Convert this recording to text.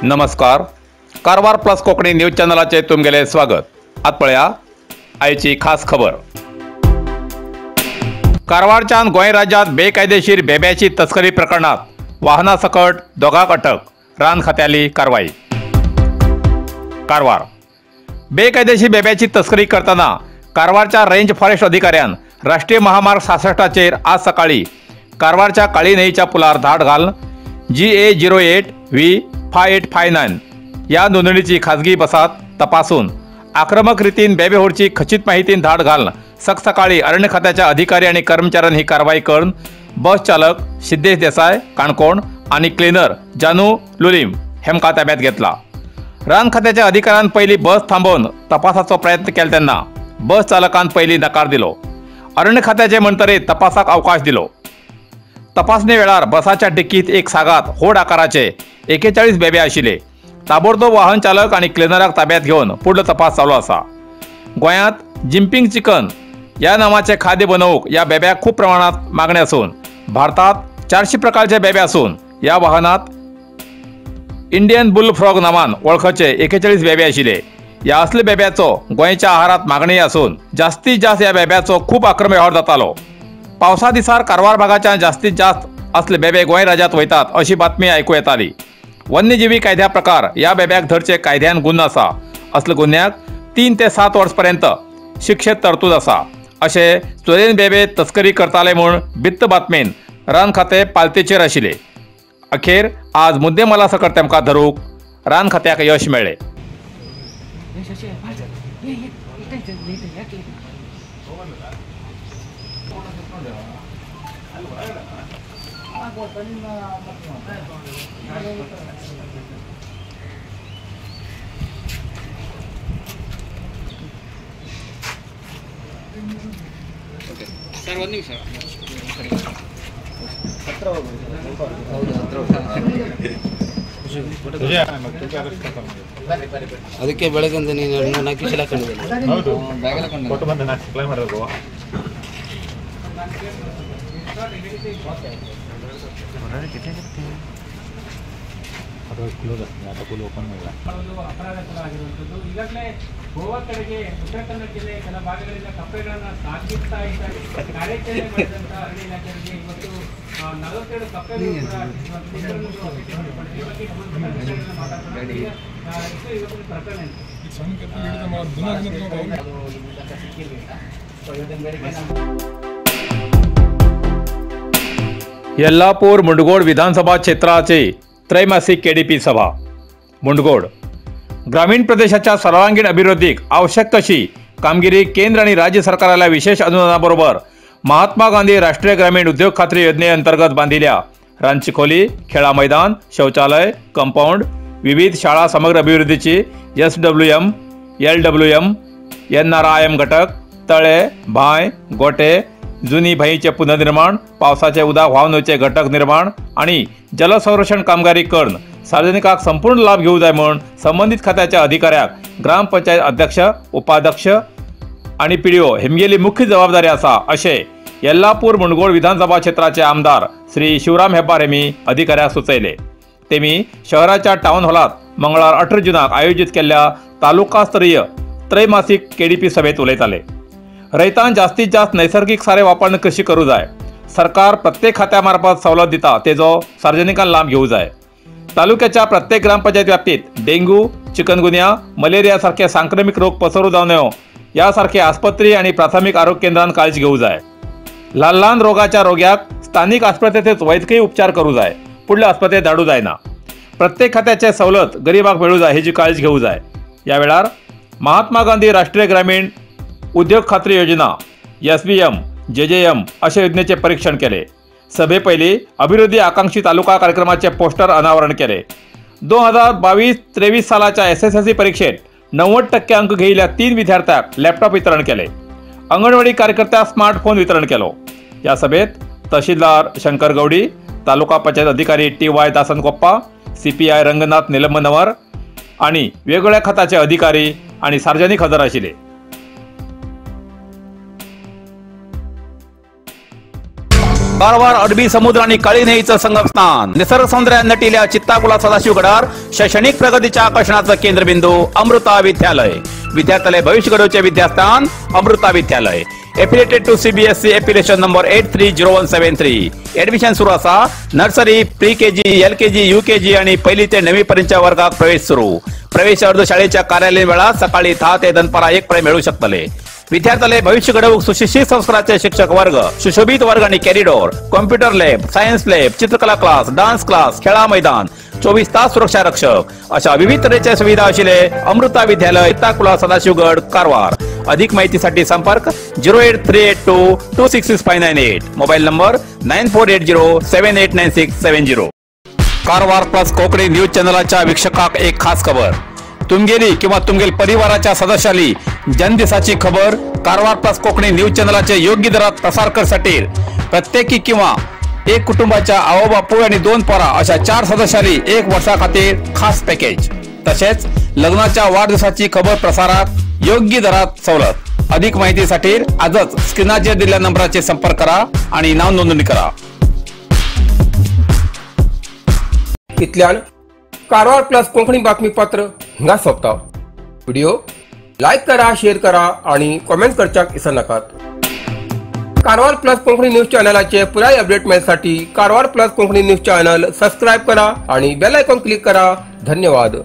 नमस्कार, Karwar plus Konkani news चॅनलाचे तुमगेले स्वागत। आत पळया आयची खास खबर। कारवारच्यान गोंय राज्यांत बेकायदेशीर बेब्याची तस्करी प्रकरणात वाहना सकट दोगांक अटक, रान खात्याली कारवाई। कारवार बेकायदेशीर बेब्याची तस्करी करतना कारवारच्या रेंज फॉरेस्ट अधिकाऱ्यान राष्ट्रीय महामार्ग 66 आज सकाळी कारवारच्या काळी न्हंयच्या पुलार धाड घालून GA 08 V 5859 या नोंदणीची खाजगी बसात तपासून आक्रमक रीतीन बेबे होडची खचित माहितीन धाड घालून सकाळी अरण्य खात्याच्या अधिकारी आणि कर्मचाऱ्यांनी ही कारवाई करून बस चालक सिद्धेश देसाय काणकोण आणि क्लिनर जानू लुलीम हेमका ताब्यात घेतला। रान खात्याच्या अधिकाऱ्यान पहिली बस थांबवून तपासाचो प्रयत्न केला तेन्ना बस चालकान पहिली नकार दिलो। अरण्य खात्याचे म्हणतरे तपासाक अवकाश दिलो। तपासणे वेळार बसाच्या डिक्कीत एक सागात होड आकाराचे 41 बेबे आशिल्ले। ताबडतोब वाहन चालक आणि क्लिनराक ताब्यात घेवन पुढलो तपास चालू आसा। गोंयांत जिम्पिंग चिकन या नावाचे खाद्य बनवूक या बेब्याक खूब प्रमाणात मागणी आसून भारतात 400 प्रकारचे बेबे आसून या वाहनात इंडियन बुल फ्रॉग नावान वळखचे 41 बेबे आशिल्ले। या असले बेब्याचो गोंयच्या आहारात मागणी आसून जास्तीत जास्त या बेब्याचो खूब आक्रमक व्यवहार जातालो। पावसा दिसार कारवार भागाच्या जास्तीत जास्त असले बेबे गोंय राज्यात वयतात अशी बातमी आयकू येताली। वन्यजीवी कायद्या प्रकार या बेब्याक धरचे कायद्यान गुन्हो आसा। असले गुन्ह्याक 3 ते 7 वर्स पर्यंत शिक्षेत तरतूद आसा। अशे चोरयेन बेबे तस्करी करताले म्हूण बित्त बातमेन रान खाते पालतेचेर आशिल्ले। अखेर आज मुद्देमाला सकट तेमकां धरूंक रान खात्याक यश मेळ्ळें। ಸರ್ ಒಂದು ನಿಮಿಷ. ಅದಕ್ಕೆ ಬೆಳಗ್ಗೆ ನೀನು 4 ಚೀಲ ಹಾಕೊಂಡಿದ್ದೀನಿ. ಹೌದು, ಕೊಟ್ಟು ಬಂದೆ ನಾನು ಸಪ್ಲೈ ಮಾಡಬೇಕು. ಅಪರಾಧ ಕೂಡ ಆಗಿರುವಂಥದ್ದು. ಈಗಾಗಲೇ ಗೋವಾ ಕಡೆಗೆ ಉತ್ತರ ಕನ್ನಡ ಜಿಲ್ಲೆಯ ಕೆಲ ಭಾಗಗಳಿಂದ ಕಪ್ಪೆಗಳನ್ನು ಸಾಗಿಸ್ತಾ ಇದ್ದ ಕಾರ್ಯಾಚರಣೆ ಮಾಡಿದಂತಹ ಅರಣ್ಯ ಇಲಾಖೆಯವರಿಗೆ ಇವತ್ತು 42 ಕಪ್ಪೆಗಳು ಕೂಡ ಇವತ್ತಿನ ಪ್ರಕರಣ ಸಿಕ್ಕಿರಲಿಲ್ಲ. यल्लापूर मुंडगोड विधानसभा क्षेत्राची त्रैमासिक केडीपी सभा। मुंडगोड ग्रामीण प्रदेशाच्या सर्वांगीण अभिवृद्धीक आवश्यक तशी कामगिरी केंद्र आणि राज्य सरकाराला विशेष अनुदानाबरोबर महात्मा गांधी राष्ट्रीय ग्रामीण उद्योग खात्री योजनेअंतर्गत बांधिल्या रांची खोली, खेळा मैदान, शौचालय, कंपाऊंड, विविध शाळा समग्र अभिवृद्धीची SWM, LWM, NRIM घटक, तळे, भांय, गोटे, जुनी भाईचे पुनर्निर्माण, पावसाचे उदक व्हांवन वचचे घटक निर्माण आणि जलसंरक्षण कामगिरी करून सार्वजनिकांक संपूर्ण लाभ घेऊ जाय म्हूण संबंधित खात्याच्या अधिकाऱ्याक ग्रामपंचायत अध्यक्ष, उपाध्यक्ष आणि PDO हेमगेली मुख्य जबाबदारी आसा अशें येल्लापूर मुंडगोड विधानसभा क्षेत्राचे आमदार श्री शिवराम हेब्बार हेमी अधिकाऱ्याक सुचयले। तेमी शहराच्या टावन हॉलात मंगळार 18 जूनाक आयोजित केल्ल्या तालुका स्तरीय त्रैमासिक केडीपी सभेत उलयताले। रैतान जास्तीत जास्त नैसर्गिक सारे वापरून कृषी करू जाय। सरकार प्रत्येक खात्यामार्फत सवलत दिता तेजो सार्वजनिकांक लाभ घेऊ जाय। तालुक्याच्या प्रत्येक ग्रामपंचायत व्याप्तीत डेंग्यू, चिकनगुनिया, मलेरिया सारखे सांक्रमिक रोग पसरू जाऊ नये यासारखे आस्पत्री आणि प्राथमिक आरोग्य केंद्रांत काळजी घेऊ जाय। ल्हान ल्हान रोगाच्या रोग्याक स्थानिक आस्पत्रेतच वैजकीय उपचार करू जाय, पुढल्या आस्पत्रेत धाडू जायना। प्रत्येक खात्याचे सवलत गरिबाक मेळू जाय हेजी काळजी घेऊ जाय। या वेळार महात्मा गांधी राष्ट्रीय ग्रामीण उद्योग खात्री योजना SBM, JJM अशा योजनेचे परीक्षण केले। सभे पयली अभिवृद्धी आकांक्षी तालुका कार्यक्रमाचे पोस्टर अनावरण केले। 2022-23 सालाच्या SSLC परीक्षेत 90% अंक घेयिल्ल्या 3 विद्यार्थ्यांक लॅपटॉप वितरण केले। अंगणवाडी कार्यकर्त्यांक स्मार्टफोन वितरण केलो। या सभेत तहसीलदार शंकर गौडी, तालुका पंचायत अधिकारी TY Dasankoppa, CPI Ranganath निलंबनवर आणि वेगवेगळ्या खात्याचे अधिकारी आणि सार्वजनिक हजर आशिल्ले. कारवार अरबी समुद्र आणि काळी न्हंयेचं संगमस्थान, निसर्ग सौंदर्यात नटिल्या चित्ताकुला सदाशिवगडार शैक्षणिक प्रगतीच्या आकर्षणाचं केंद्रबिंदू अमृता विद्यालय. विद्यार्थ्यालय भविष्य घडवचे विद्यास्थान Amrita Vidyalaya. Affiliated to CBSE affiliation number 830173. Admission सुरू असा. Nursery, pre KG, LKG, UKG आणि पहिली ते 9वी पर्यंतच्या वर्गात प्रवेश सुरू. प्रवेश अर्ज शाळेच्या कार्यालयीन वेळात सकाळी 10 ते दनपारा 1 पर्यंत मिळू शकतले. विद्यार्थ्याला भविष्य घडवूक सुशिक्षित संस्काराचे शिक्षक वर्ग, सुशोभित वर्ग आणि corridor, computer lab, science lab, चित्रकला क्लास, डान्स क्लास, खेळा मैदान, 24 तास सुरक्षा रक्षक अशा विविध तऱ्हेच्या सुविधा असलेले अमृता विद्यालय, चित्ताकुला, सदाशिवगड, कारवार. अधिक माहितीसाठी संपर्क 08382 266598, mobile number 9480789670. Karwar plus Konkani news चॅनलाच्या वीक्षकाक एक खास खबर. तुमगेली किंवा तुमगेल परिवाराच्या सदस्याली जन्मदिवसाची खबर कारवार प्लस कोकणी न्यूज चॅनलाचे योग्य दरात प्रसार करसाठी प्रत्येकी किंवा एक कुटुंबाच्या आओ बापूय आणि 2 पोरा अशा 4 सदस्याली 1 वर्षा खातीर खास पॅकेज. तसेच लग्नाच्या वाढदिवसाची खबर प्रसारात योग्य दरात सवलत. अधिक माहितीसाठी आजच स्क्रीनाचेर दिलेल्या नंबराचे संपर्क करा आणि नाव नोंदणी करा. इतल्यान कारवार प्लस कोंकणी बातमीपत्र हिंगा सोंपता. व्हिडिओ लायक करा, शेअर करा आणि कॉमेंट करच्याक विसरनाकात. कारवार प्लस कोंकणी न्यूज चॅनलाचे पुराय update मेळसाठी Karwar plus Konkani news channel subscribe करा आणि बेल आयकॉन क्लिक करा. धन्यवाद.